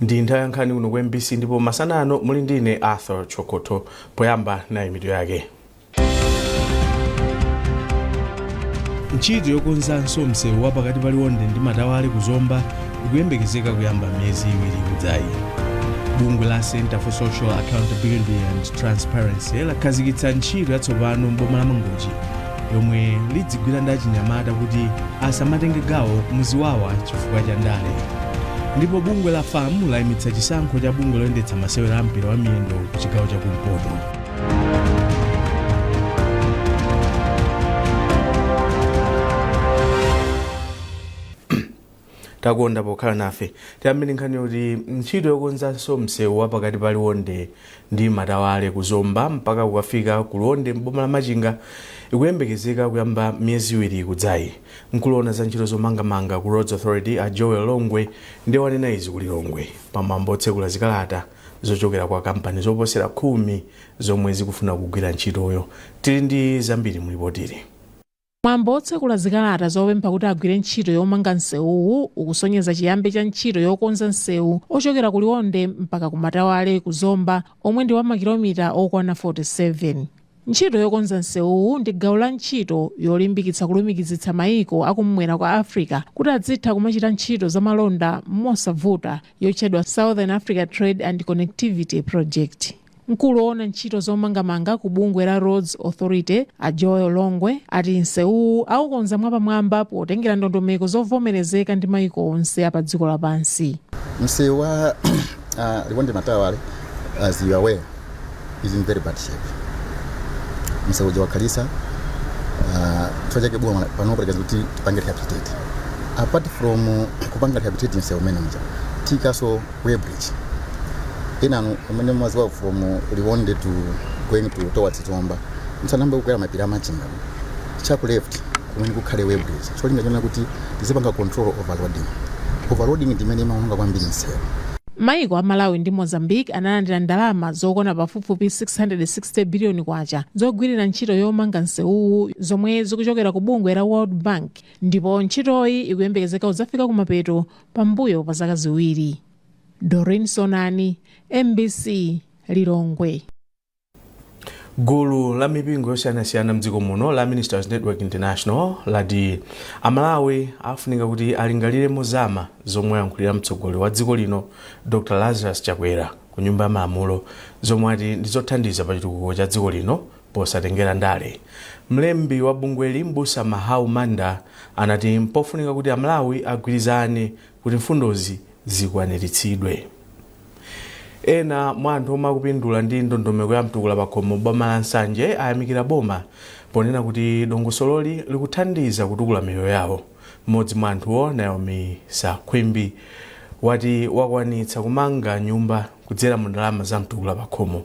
Ndi nthawi ya nkhani kuno ku MBC ndipo masana ano muli ndine Arthur Chokoto. Poyamba nayi mitu yake. Ntchito yokonzanso msewu wa pakati pa Liwonde ndi Matawale ku Zomba ikuyembekezeka kuyamba miyezi 2 ikudzayi. Bungwe la Center for Social Accountability and Transparency lakhazikitsa ntchito yatsopano m'boma la Mangochi yomwe lidzigwira ndi achinyamata kuti asamatenge gawo muziwawa chifukwa cha ndale. Ndipo bungwe la FAM layimitsa chisankho cha bungwe loyendetsa masewera a mpira wa miyendo ku chigawo cha kumpoto. Takonda pokhala nafe. Tiyambe ndi nkhani yoti ntchito yokonzanso msewu wa pakati pa Liwonde ndi Matawale ku Zomba mpaka kukafika ku Liwonde m'boma la Machinga ikuyembekezeka kuyamba miyezi 2 ikudzayi. Mkulu woona za ntchito zomangamanga ku Roads Authority a Joel Longwe ndiye wanena izi ku Lilongwe pamwambo otsekula zikalata zochokera kwa kampani zoposera 10 zomwe zikufuna kugwira ntchitoyo. Tili ndi zambiri mu lipotili. Mwambo wotsekula zikalata zopempha kuti agwire ntchito yomanga msewuwu ukusonyeza chiyambi cha ntchito yokonza msewu ochokera ku Liwonde mpaka ku Matawale ku Zomba omwe ndi wa makilomita okwana 47. Ntchito yokonza msewuwu ndi gawo la ntchito yolimbikitsa kulumikizitsa maiko akum'mwera kwa Africa kuti adzitha kumachita ntchito za malonda mosavuta yotchedwa Southern Africa Trade and Connectivity Project. Mkulu woona ntchito zomangamanga ku bungwe la Roads Authority a Joel Longwe ati msewuwu aukonza mwapamwamba potengera ndondomeko zovomerezeka ndi maiko onse a pa dziko lapansi. Msewu wa Liwonde Matawale, as you are aware, is in very bad shape. Msewu uja wakhalitsa, chifukwa chake boma panopa kuti tipange rehabilitate. Apart from kupanga rehabilitate msewu umene uja, tiikanso weighbridge. Enanu umene mumaziwa from Liwonde to going to towards Zomba, musanayambe kukwera mapiri a Machinga, chaku left kumene kukhale weighbridge, cholinga chonena kuti tizipanga control overloading. Overloading ndi imene imaononga kwambiri msewu. Maiko a Malawi ndi Mozambique analandira ndalama zokwana pafupifupi 660 biliyoni kwacha zogwirira ntchito yomanga msewuwu zomwe zikuchokera ku bungwe la World Bank ndipo ntchitoyi ikuyembekezeka kudzafika kumapeto pambuyo pa zaka 2. Doreen Sonani, MBC, Lilongwe. Gulu la mipingo yosiyanasiyana mdziko muno la Ministers Network International lati Amalawi afunika kuti alingalire mozama zomwe ayankhulira mtsogoleri wa dziko lino Dr. Lazarus Chakwera ku nyumba ya malamulo zomwe ati ndi zothandiza pa chitukuko cha dziko lino posatengera ndale. Mlembi wa bungweli Mbusa Mahau Manda anati mpofunika kuti Amalawi agwirizane kuti mfundozi zikwaniritsidwe. Ena mwa anthu omwe akupindula ndi ndondomeko ya mtukula pakhomo boma la Nsanje ayamikira boma ponena kuti dongosololi likuthandiza kutukula miyoyo yawo. Mmodzi mwa anthuwo, Naomi Sakhwimbi, wati wakwanitsa kumanga nyumba kudzera mu ndalama za mtukula pakhomo.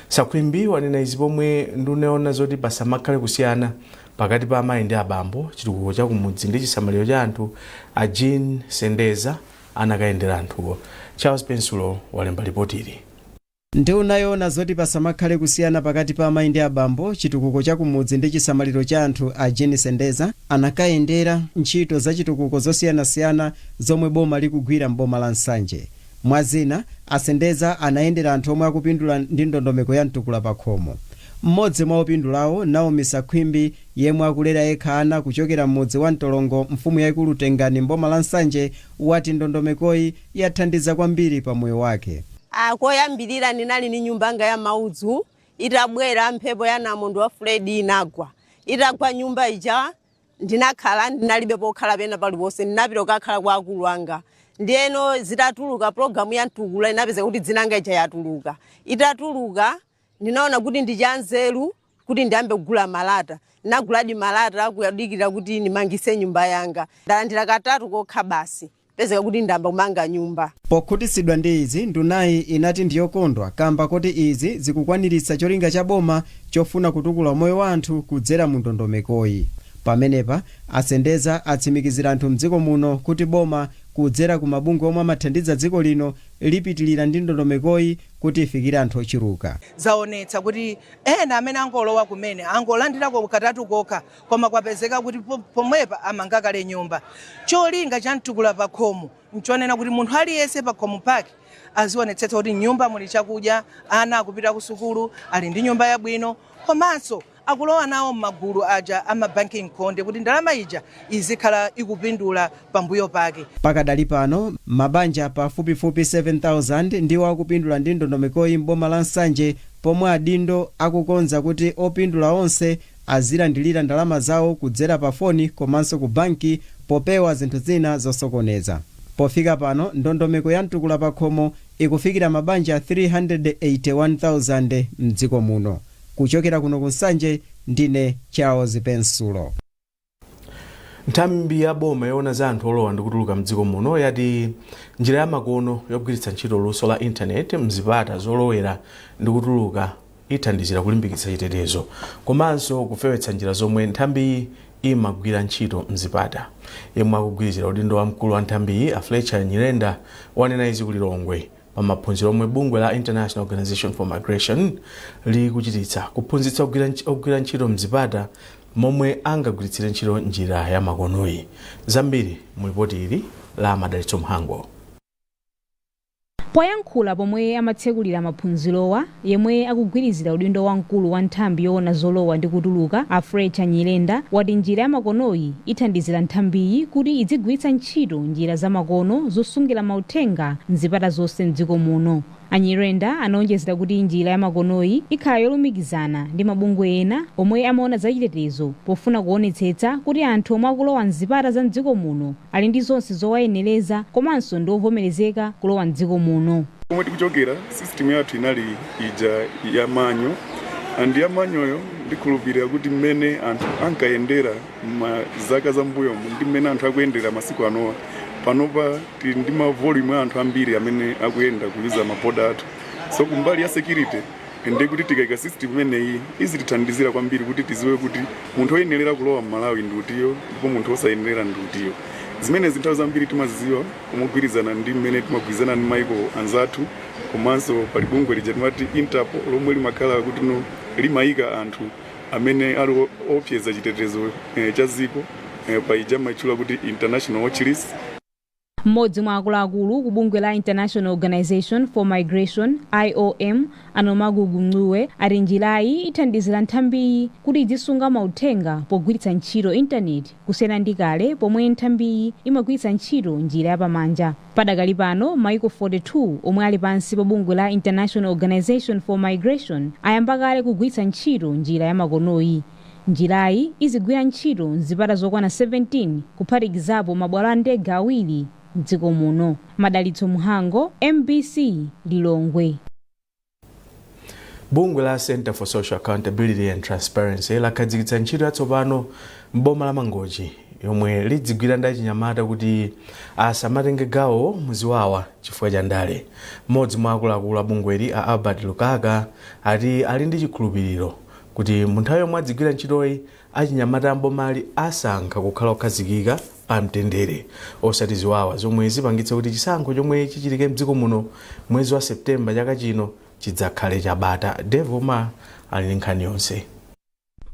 Sakhwimbi wanena izi pomwe nduna yoona zoti pasamakhale kusiyana pakati pa amayi ndi abambo, chitukuko cha kumudzi ndi chisamaliro cha anthu, a Jean Sendeza anakayendera anthuwo. Charles Pensulo walemba lipotili. Nduna yoona zoti pasamakhale kusiyana pakati pa amayi ndi abambo, chitukuko cha kumudzi ndi chisamaliro cha anthu, a Jean Sendeza, anakayendera ntchito za chitukuko zosiyanasiyana zomwe boma likugwira m'boma la Nsanje. Mwa zina, a Sendeza anayendera anthu omwe akupindula ndi ndondomeko ya mtukula pakhomo. Mmodzi mwa opindulawo, Naomi Sakhwimbi, yemwe akulera yekha ana kuchokera m'mudzi wa Mtolongo, mfumu yaikulu Tengani m'boma la Nsanje, wati ndondomekoyi yathandiza kwambiri pa moyo wake. Koyambirira ndinali ndi nyumba yanga ya maudzu, itabwera mphepo ya namondwe wa Freddy inagwa. Itagwa nyumba ija ndinakhala ndinalibe pokhala pena paliponse, ndinapita kukakhala kwa akulu anga. Ndiyeno zitatuluka programu ya mtukula inapeza kuti dzina langa ija yatuluka. Itatuluka ndinaona kuti ndi chanzeru kuti ndiyambe kugula malata. Ndinaguladi malata kuyadikira kuti ndimangise nyumba yanga. Ndalandira katatu kokha basi, pezeka kuti ndayamba kumanga nyumba. Pokhutitsidwa ndi izi, ndunayi inati ndiyokondwa kamba koti izi zikukwaniritsa cholinga cha boma chofuna kutukula moyo wa anthu kudzera mu ndondomekoyi. Pamenepa, a Sendeza atsimikizira anthu mdziko muno kuti boma Kudzera ku mabungwe omwe amathandiza dziko lino, lipitilira ndi ndondomekoyi kuti ifikire anthu ochuluka. Zaonetsa kuti ena amene angolowa kumene angolandirako katatu kokha, koma kwapezeka kuti pomwepa amanga kale nyumba. Cholinga cha Mtukula Pa Khomo nchonena kuti munthu aliyense pa khomo pake azionetsetsa kuti nyumba muli chakudya, ana akupita ku sukulu, ali ndi nyumba yabwino, komanso akulowa nawo m'magulu aja amabanki nkhonde kuti ndalama ija izikhala ikupindula pambuyo pake. Pakadali pano mabanja pafupifupi 7000 ndiwo akupindula ndi ndondomekoyi m'boma la Nsanje, pomwe adindo akukonza kuti opindula onse azilandilira ndalama zawo kudzera pa foni komanso ku banki, popewa zinthu zina zosokoneza. Pofika pano ndondomeko ya Mtukula Pa Khomo ikufikira mabanja 381,000 mdziko muno. Kuchokera kuno ku Nsanje, ndine Charles Pensulo. Nthambi ya boma yoona za anthu olowa ndi kutuluka mdziko muno yati njira ya makono yogwiritsa ntchito luso la intaneti mzipata zolowera ndi kutuluka ithandizira kulimbikitsa chitetezo komanso kufewetsa njira zomwe nthambiyi imagwira ntchito mzipata. Yemwe akugwirizira udindo wa mkulu wa nthambiyi, a Fletcher Nyirenda, wanena izi ku Lilongwe pa maphunziro omwe bungwe la International Organization for Migration likuchititsa kuphunzitsa ogwira ntchito mzipata momwe angagwiritsire ntchito njira ya makonoyi. Zambiri mu ripoti ili la Madalitso Mhango. Poyankhula pomwe amatsekulira maphunzirowa, yemwe akugwirizira udindo wamkulu wa nthambi yoona zolowa ndi kutuluka, a Fletcher Nyirenda, wati njira ya makonoyi ithandizira nthambiyi kuti idzigwiritsa ntchito njira zamakono zosungira mauthenga mzipata zonse mdziko muno. Anyirenda anaonjezera kuti njira ya makonoyi ikhala yolumikizana ndi mabungwe ena omwe amaona zachitetezo, pofuna kuonetsetsa kuti anthu omwe akulowa mzipata za mdziko muno ali ndi zonse zowayenereza komanso ndi ovomerezeka kulowa mdziko muno. Komwe tikuchokera, system yathu inali ija ya manual, and ya manualyo ndikhulupirira kuti mmene anthu ankayendera ma zaka zambuyomu ndi mmene anthu akuyendera masiku anowa, panopa tili ndi ma volume a anthu ambiri amene akuyenda kuyuza maboda athu. So kumbali ya security, ndikuti tikayika system imeneyi izitithandizira kwambiri kuti tiziwe kuti munthu oyenerera kulowa mMalawi ndi utiyo ndipo munthu osayenerera ndi utiyo. Zimenezi nthawi zambiri timazidziwa mogwirizana ndi mmene timagwirizana ndi maiko anzathu, komanso pali bungwe lija timati Interpol lomwe limakhala kuti no limayika anthu amene ali opyeza chitetezo cha dziko paija amayitchula kuti international watch list. Mmodzi mwa akuluakulu ku bungwe la International Organization for Migration, IOM, Anomagugu Mncube, ati njirayi ithandizira nthambiyi kuti izisunga mauthenga pogwiritsa ntchito intaneti, kusiyana ndi kale pomwe nthambiyi imagwiritsa ntchito njira yapamanja. Padakali pano maiko 42 omwe ali pansi pa bungwe la International Organization for Migration ayamba kale kugwiritsa ntchito njira yamakonoyi. Njirayi izigwira ntchito mzipata zokwana 17, kuphatikizapo mabwalo a ndege awiri mdziko muno. Madalitso Mhango, MBC, Lilongwe. Bungwe la Center for Social Accountability and Transparency lakhazikitsa ntchito yatsopano m'boma la Mangochi yomwe lidzigwira ndi achinyamata kuti asamatenge gawo muziwawa chifukwa cha ndale. Mmodzi mwa akuluakulu a bungweli, a Albert Lukaka, ati ali ndi chikhulupiriro kuti mu nthawi yomwe adzigwira ntchitoyi, achinyamata ambomali asankha kukhala okhazikika pa mtendere, osati ziwawa zomwe zipangitse kuti chisankho chomwe chichitike mdziko muno mwezi wa Septemba chaka chino chidzakhale chabata. Devoma ali ndi nkhani yonse.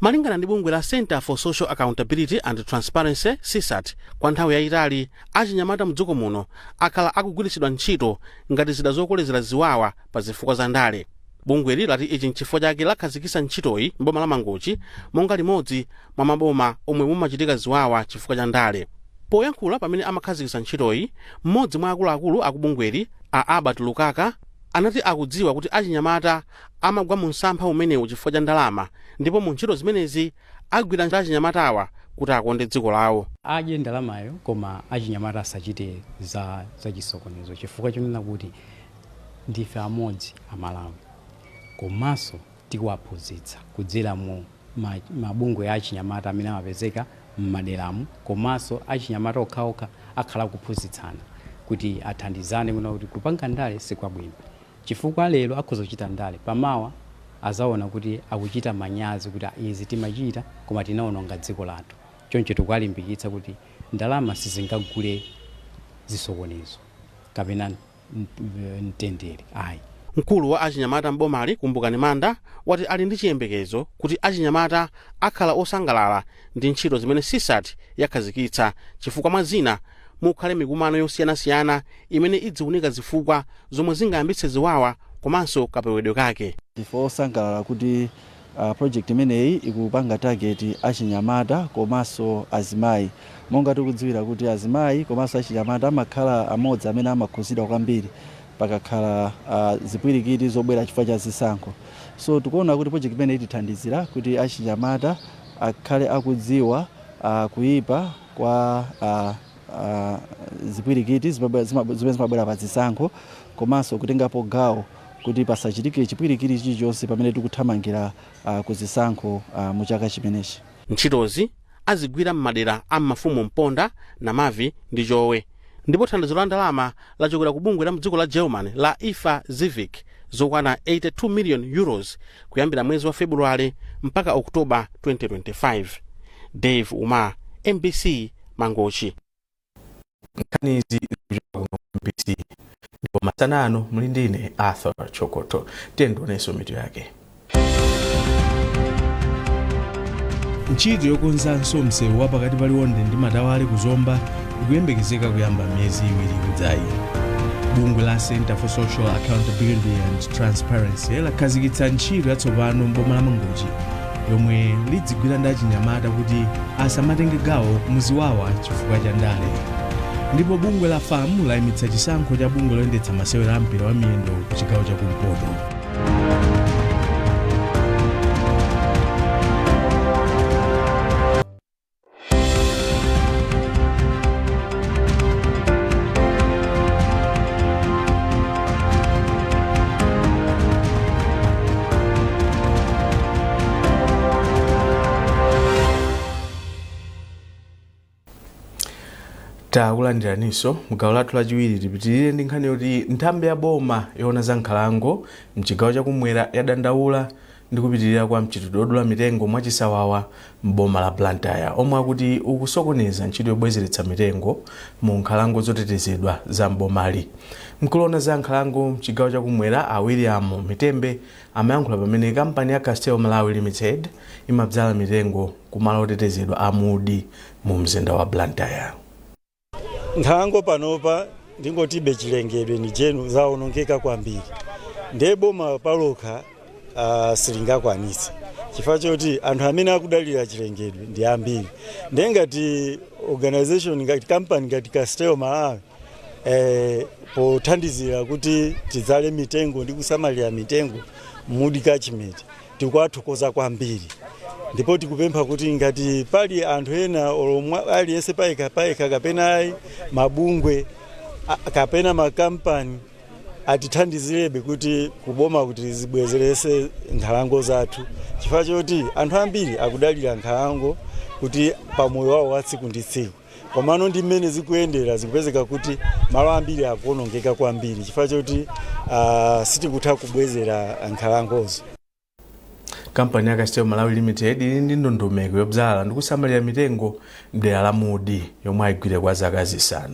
Malingana ndi bungwe la Center for Social Accountability and Transparency, CSAT, kwa nthawi yayitali achinyamata mdziko muno akhala akugwiritsidwa ntchito ngati zida zokolezera ziwawa pa zifukwa za ndale. Bungweli lati ichi nchifukwa chake lakhazikitsa ntchitoyi mboma la Mangochi monga limodzi mwa maboma omwe mumachitika ziwawa chifukwa cha ndale. Poyankhula pamene amakhazikitsa ntchitoyi, mmodzi mwa akuluakulu akubungweli, a Albert Lukaka, anati akudziwa kuti achinyamata amagwa mu msampha umenewu chifukwa cha ndalama, ndipo mu ntchito zimenezi agwira achinyamatawa kuti akonde dziko lawo. Adye ndalamayo, koma achinyamata asachite za zachisokonezo, chifukwa chonena kuti ndife amodzi Amalawi. Komanso tikuwaphunzitsa kudzera mu mabungwe a achinyamata amene amapezeka m'maderamu, komanso achinyamata okhaokha akhala akuphunzitsana kuti athandizane kuna kuti kupanga ndale sikwabwino, chifukwa lero akhoza kuchita ndale, pamawa azaona kuti akuchita manyazi kuti izi timachita koma tinaononga dziko lathu. Choncho tikuwalimbikitsa kuti ndalama sizingagule Zisokonezo kapena mtendere ayi. Mkulu wa achinyamata mbomali, Kumbukani Manda, wati ali ndi chiyembekezo kuti achinyamata akhala osangalala ndi ntchito zimene CSAT yakhazikitsa, chifukwa mwa zina mukhale mikumano yosiyanasiyana imene idziunika zifukwa zomwe zingayambitse ziwawa komanso kapewedwe kake. Ndife osangalala kuti project imeneyi ikupanga target achinyamata komanso azimayi, monga tikudziwira kuti azimayi komanso achinyamata amakhala amodzi amene amakhuzidwa kwambiri pakakhala zipwirikiti zobwera chifukwa cha zisankho. So tikuona kuti project imeneyi itithandizira kuti achinyamata akhale akudziwa kuyipa kwa zipwirikiti zimene zimabwera pa zisankho, komanso kutengapo gawo kuti pasachitike chipwirikiti chilichonse pamene tikuthamangira ku zisankho mu chaka chimenechi. Ntchitozi azigwira m'madera a mafumu Mponda, Namavi ndi Chowe, ndipo thandizo la ndalama lachokera ku bungwe la mdziko la Germany la IFA Zivic zokwana 82 million euros kuyambira mwezi wa Februwale mpaka Oktoba 2025. Dave Uma, MBC, Mangochi. Nkhani izi zikuchoka kuno ku MBC, ndipo masana ano muli ndine Arthur Chokoto. Tiyendionenso mitu yake. Ntchito yokonzanso msewu wa pakati pa Liwonde ndi Matawale kuzomba ikuyembekezeka kuyamba miyezi 2 ikudzayi. Bungwe la Center for Social Accountability and Transparency lakhazikitsa ntchito yatsopano m'boma la Mangochi yomwe lidzigwira ndi achinyamata kuti asamatenge gawo muziwawa chifukwa cha ndale. Ndipo bungwe la FAM layimitsa chisankho cha bungwe loyendetsa masewera a mpira wa miyendo ku chigawo chakumpoto. Takulandiraninso mgawo lathu lachiwiri. Tipitirire ndi nkhani yoti nthambi ya boma yoona za nkhalango mchigawo chakumwera yadandaula ndi kupitirira kwa mchitidwe wodula mitengo mwachisawawa m'boma la Blantyre, omwe akuti ukusokoneza ntchito yobwezeretsa mitengo mu nkhalango zotetezedwa za mbomali. Mkulu woona za nkhalango mchigawo chakumwera, a William Mitembe, amayankhula pamene kampani ya Castel Malawi Limited imadzala mitengo kumalo otetezedwa a Mudi mu mzinda wa Blantyre. Nkhalango panopa, ndingotibe chilengedwe ni jenu, zawonongeka kwambiri. Ndiye boma palokha silingakwanitse chifukwa choti anthu amene akudalira chilengedwe ndi ambiri. Ndiye ngati organization, ngati company ngati Castel Malawi, pothandizira kuti tidzale mitengo ndi kusamalira mitengo Mudi catchment, tikuwathokoza kwambiri. Ndipo tikupempha kuti ngati pali anthu ena olomwa aliyense payekha payekha kapena ayi mabungwe kapena makampani atithandizirebe kuti kuboma kuti zibwezerese nkhalango zathu, chifukwa choti anthu ambiri akudalira nkhalango kuti pamoyo wawo wa tsiku ndi tsiku. Komano ndi mmene zikuyendera, zikupezeka kuti malo ambiri akuonongeka kwambiri chifukwa choti sitikutha kubwezera nkhalangozo. Kampani ya Castel Malawi Limited ili ndi ndondomeko yodzala ndi kusamalira mitengo mdera la Mudi yomwe ayigwire kwa zaka 5.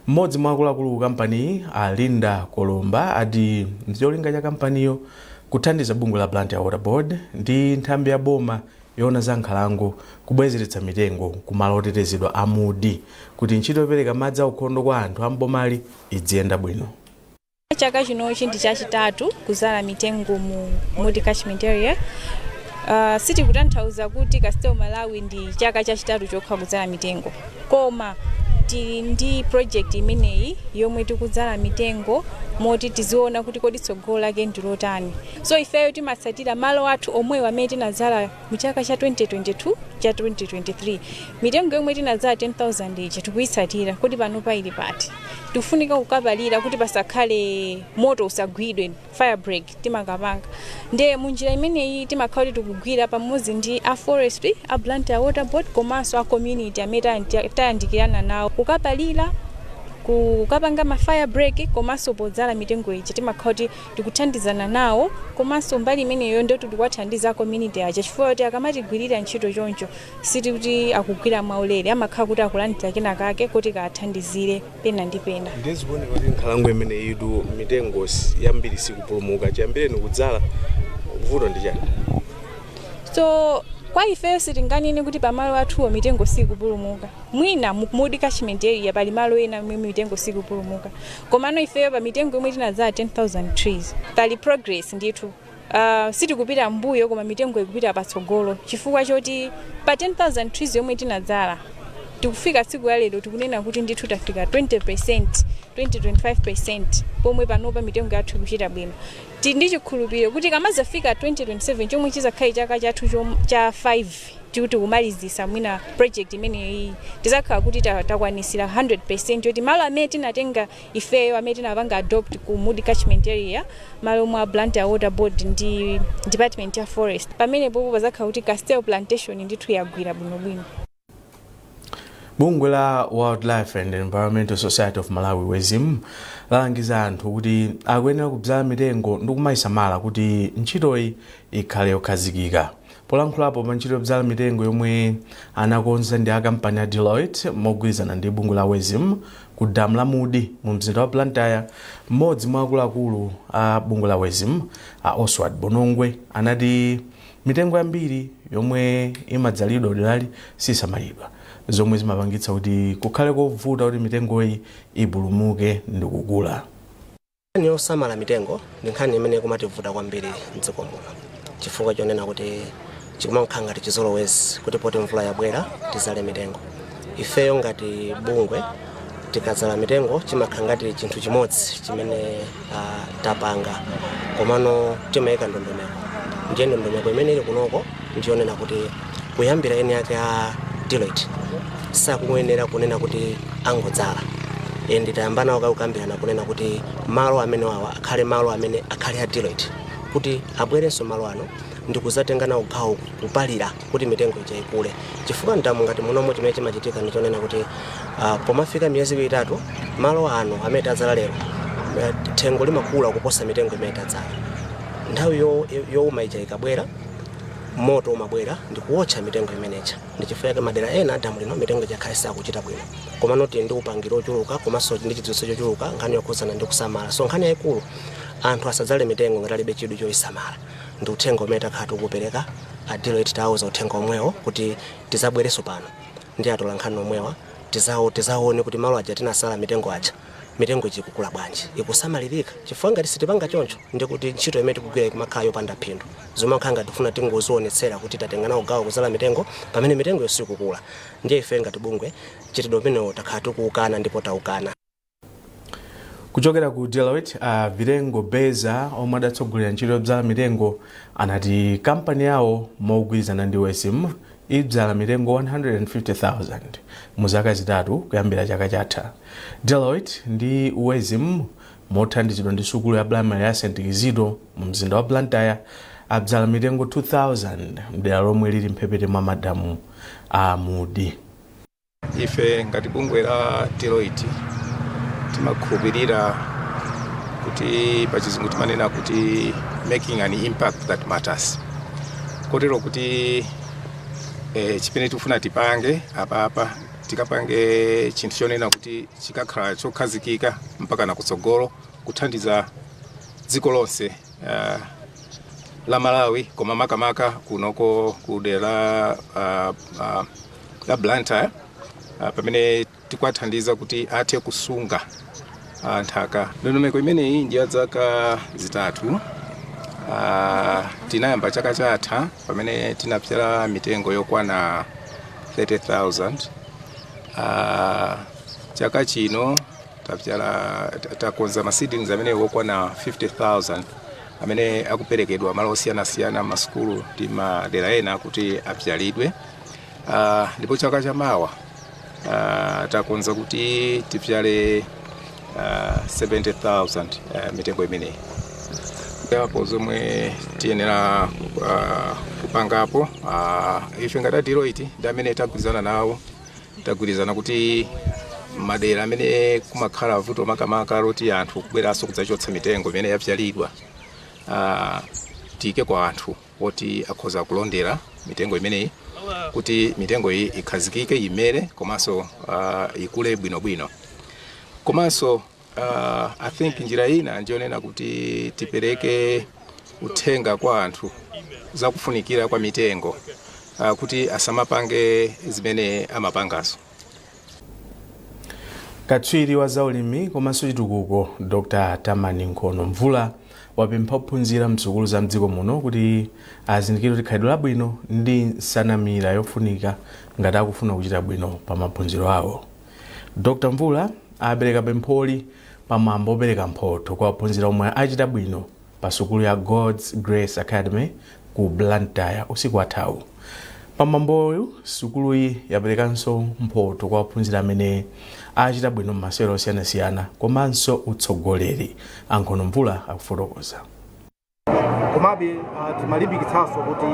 Mmodzi mwa akuluakulu ku kampaniyi, a Linda Kolomba, ati ndi cholinga cha kampaniyo kuthandiza bungwe la Blantyre Water Board ndi nthambi ya boma yoona za nkhalango kubwezeretsa mitengo kumalo otetezedwa a Mudi kuti ntchito yopereka madzi aukhondo kwa anthu a mbomali idziyenda bwino. Chaka chinochi ndi chachitatu kuzala mitengo mu Mudi catchment area. Sitikutanthauza kuti Castel Malawi ndi chaka chachitatu chokha kudzala mitengo, koma tili ndi project imeneyi yomwe tikudzala mitengo moti tiziona kuti kodi tsogolo lake ndi lotani. So ifeyo timatsatira malo athu omwewo amene tinadzala mu chaka cha 2022, cha 2023. Mitengo yomwe tinadzala 10,000 ija tikuyitsatira kuti panopa ili pati. Tikufunika kukapalira kuti pasakhale moto, usagwidwe, fire break timakapanga. Ndiye munjira imeneyi timakhala kuti tikugwira pamodzi ndi a forestry, a Blantyre Water Board komanso a community amene tayandikirana nawo kukapalira, Kukapanga ma fire break komanso podzala mitengo iji timakhala kuti tikuthandizana nawo, komanso mbali imeneyo ndoti tikuwathandiza community aja, chifukwa kuti akamatigwirira ntchito choncho sitikuti akugwira mwaulere, amakhala kuti akulandira kena kake kuti kaathandizire pena ndi pena. Ndizikuoneka kuti nkhalango imene idu mitengo yambiri sikupulumuka chiyambireni kudzala, vuto ndi chani? So kwa ifeyo sitinganene kuti pamalo athuwo mitengo sikupulumuka. Mwina mudi catchment area pali malo ena momwe mitengo sikupulumuka, komano ifeyo pa mitengo imwe tinadzala 10,000 trees pali progress ndithu. Sitikupita mbuyo koma mitengo ikupita patsogolo, chifukwa choti pa 10,000 trees yomwe tinadzala tikufika tsiku la lero tikunena kuti ndithu tafika 20%, 20-25%, pomwe panopa mitengo yathu ikuchita bwino. Tili ndi chikhulupiriro kuti kamazafika 2027, chomwe chizakhale chaka chathu cha 5 tikuti kumalizisa mwina project imeneyi, tizakhala kuti takwanisira 100% yoti malo amene tinatenga ifeyo, amene tinapanga adopt ku Mudi catchment area, malo mwa Blantyre Water Board ndi department ya forest, pamenepopo pazakhala kuti Castel Plantation ndithu yagwira bwinobwino. Bungwe la Wildlife and Environmental Society of Malawi, WEZIM, lalangiza anthu kuti akuyenera kudzala mitengo ndi kumayisamala kuti ntchitoyi ikhale yokhazikika. Polankhulapo pa ntchito yodzala mitengo yomwe anakonza ndi akampani a Deloitte mogwirizana ndi bungwe la WEZIM ku damu la Mudi mu mzinda wa Blantyre, mmodzi mwa akuluakulu a bungwe la WEZIM, a Oswald Bonongwe, anati mitengo yambiri yomwe imadzalidwa derali sisamalidwa, zomwe zimapangitsa kuti kukhale kovuta kuti mitengoyi ipulumuke ndi kukula. Nkhani yosamala mitengo ndi nkhani imene kumativuta kwambiri mdziko muno, chifukwa chonena kuti chikumakhala ngati chizolowezi kuti poti mvula yabwera tizale mitengo. Ifeyo ngati bungwe tikadzala mitengo chimakhala ngati chinthu chimodzi chimene tapanga, komano timayika ndondomeko. Ndiye ndondomeko imene ili kunoko ndiyonena kuti kuyambira eni ake a Deloitte sakuyenera kunena kuti angodzala, and tayamba nawo kakukambirana kunena kuti malo amene wawa akhale malo amene akhale a Deloitte, kuti abwerenso malo ano ndikuzatenga nawo gawo kupalira kuti mitengo ija ikule, chifukwa ndamu ngati munomo chimene chimachitika ndichonena kuti pomafika miyezi 3 malo ano amene tadzala lero, thengo limakula kuposa mitengo imene tadzala. Nthawi yowuma ija ikabwera, moto umabwera ndikuwotcha mitengo imeneja. Ndi chifukwa chake madera ena adamu lino mitengo ijakhale sakuchita bwino. Komano tili ndi upangiri ochuluka komanso ndi chidziwitso chochuluka nkhani yokhuzana ndi kusamala. So nkhani yayikulu, anthu asadzale mitengo ngati alibe chidwi choyisamala. Ndi uthenga umene takhala tikupereka. A Deloitte tawauza uthenga omwewo kuti tizabwerenso pano ndi atola nkhani omwewa, tizaone kuti malo aja tinasala mitengo aja, mitengo iji ikukula bwanji, ikusamalirika, chifukwa ngati sitipanga choncho ndikuti ntchito imene tikugwira ikumakhala yopanda phindu. Zimakhala ngati tifuna tingozionetsera kuti tatenga nawo gawo kuzala mitengo pamene mitengo sikukula. Ndiye ife ngati bungwe chitidwe umenewo takhala tikuukana ndipo taukana. Kuchokera ku Deloitte, Virengo Beza, omwe adatsogolera ntchito yodzala mitengo, anati kampani yawo mogwirizana ndi WEZIM idzala mitengo 150,000 mu zaka 3 kuyambira chaka chatha. Deloitte ndi WEZIM mothandizidwa ndi sukulu ya primary ya St Kizito mu mzinda wa Blantyre adzala mitengo 2000 mdera lomwe lili mphepete mwa madamu a Mudi. Ife ngati bungwe la Deloitte timakhulupirira kuti pachizungu timanena kuti making an impact that matters, kotero kuti chimene tikufuna tipange apapa, tikapange chinthu chonena kuti chikakhala chokhazikika mpaka na kutsogolo, kuthandiza dziko lonse la Malawi, koma makamaka kunoko ku dera la Blantyre, pamene tikuwathandiza kuti athe kusunga nthaka. Ndondomeko imeneyi ndi ya zaka 3. Tinayamba chaka chatha pamene tinapyala mitengo yokwana 30,000. Chaka chino tapyala, takonza ma seedlings amene okwana 50,000 amene akuperekedwa malo osiyanasiyana, masukulu ndi madera ena kuti apyalidwe. Ndipo chaka chamawa takonza kuti tipyale 70,000 mitengo imeneyi. Apo zomwe tiyenera kupangapo, ife ngati a Deloitte ndi amene tagwirizana nawo, tagwirizana kuti Madera amene kumakhala vuto makamaka loti anthu kubweranso kudzachotsa mitengo imene yapyalidwa, tiyike kwa anthu oti akhoza kulondera mitengo imeneyi kuti mitengo iyi ikhazikike, imere komanso ikule bwinobwino. Komanso I think njira ina ndiyonena kuti tipereke uthenga kwa anthu zakufunikira kwa mitengo, kuti asamapange zimene amapangazo. Katswiri wa zaulimi komanso chitukuko, Dr Tamani Nkhono Mvula, wapempha ophunzira msukulu za mdziko muno kuti azindikire kuti khalidwe labwino ndi nsanamira yofunika ngati akufuna kuchita bwino pa maphunziro awo. Dr Mvula apereka pempholi pamwambo opereka mphotho kwa ophunzira omwe achita bwino pa sukulu ya God's Grace Academy ku Blantyre usiku wathawu. Pamwamboyu, sukuluyi yaperekanso mphotho kwa ophunzira amene achita bwino m'masewero osiyanasiyana komanso utsogoleri. Ankhono Mvula akufotokoza. Komabe timalimbikitsanso kuti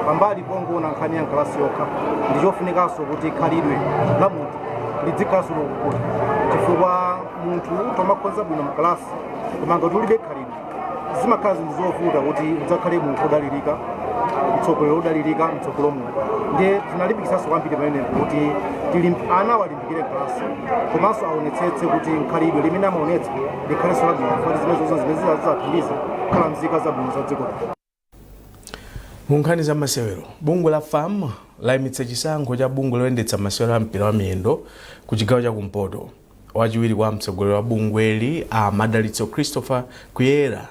pambali pongoona nkhani ya mkalasi yokha, ndi chofunikanso kuti khalidwe la munthu lidzikhalanso lokukula, chifukwa munthu tomakhonza bwino mkalasi, koma ngati ulibe khalidwe, zimakhala zinthu zovuta kuti udzakhale munthu wodalirika, mtsogoleri wodalirika mtsogolo muno. Ndiye tinalimbikitsanso kwambiri pamenepo kuti ana awalimbikire mkalasi komanso aonetsetse kuti nkhalidwe limene amaonetsa likhalenso labwino, chifukwa zimene zonse zimene zizathandiza kukhala nzika zabwino za dziko lino. Mu nkhani za masewero, bungwe la FAM layimitsa chisankho cha bungwe loyendetsa masewero a mpira wa miyendo ku chigawo chakumpoto. Wachiwiri kwa mtsogoleri wa bungweli, a Madalitso Christopher Kuyera,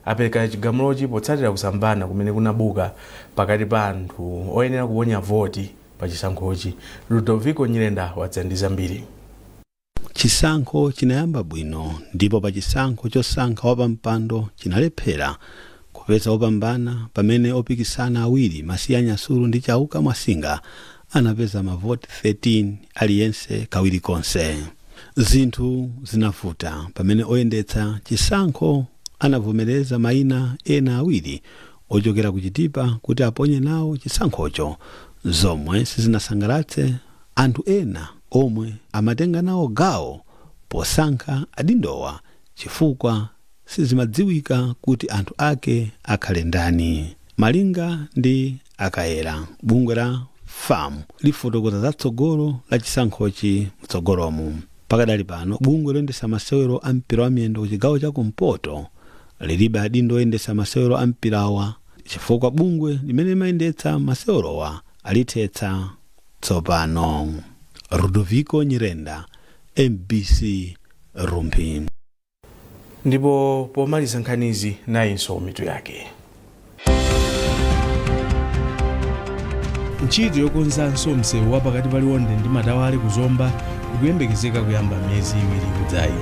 apereka chigamulochi potsatira kusamvana kumene kunabuka pakati pa anthu oyenera kuponya voti pa chisankhochi. Ludovico Nyirenda wadza ndi zambiri. Chisankho chinayamba bwino, ndipo pa chisankho chosankha wapampando chinalephera kupeza wopambana, pamene opikisana awiri, Masiya Nyasulu ndi Chauka Mwasinga, anapeza mavoti 13 aliyense kawiri konse. Zinthu zinavuta pamene oyendetsa chisankho anavomereza mayina ena awiri ochokera ku Chitipa kuti aponye nawo chisankhocho, zomwe sizinasangalatse anthu ena omwe amatenga nawo gawo posankha adindowa, chifukwa sizimadziwika kuti anthu ake akhale ndani. Malinga ndi Akayera, bungwe la FAM lifotokoza zatsogolo la chisankhochi mtsogolomu. Pakadali pano, bungwe loyendetsa masewero a mpira wa miyendo ku chigawo chakumpoto lilibe adindo oyendetsa masewero a mpirawa, chifukwa bungwe limene limayendetsa masewerowa alithetsa tsopano. Ludovico Nyirenda, MBC, Rumphi. Ndipo pomaliza nkhanizi, nayinso mitu yake. Ntchito yokonzanso msewu wa pakati pa Liwonde ndi Matawale kuzomba ikuyembekezeka kuyamba miyezi 2 ikudzayi.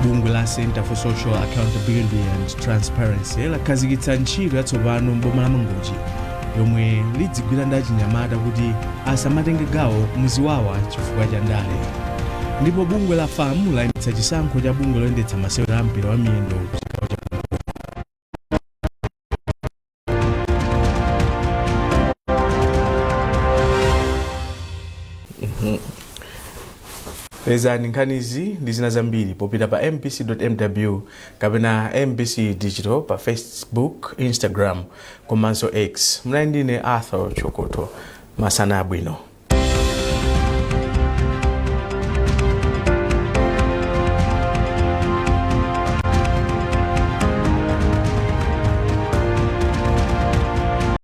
Bungwe la Center for Social Accountability and Transparency lakhazikitsa ntchito yatsopano m'boma la Mangochi yomwe lidzigwira ndi achinyamata kuti asamatenge gawo muziwawa chifukwa cha ndale. Ndipo bungwe la FAM layimitsa chisankho cha bungwe loyendetsa masewero a mpira wa miyendo ku chigawo cha. Pezani nkhanizi ndi zina zambiri popita pa mbc.mw kapena MBC Digital pa Facebook, Instagram komanso X. Munali ndine Arthur Chokoto. Masana abwino.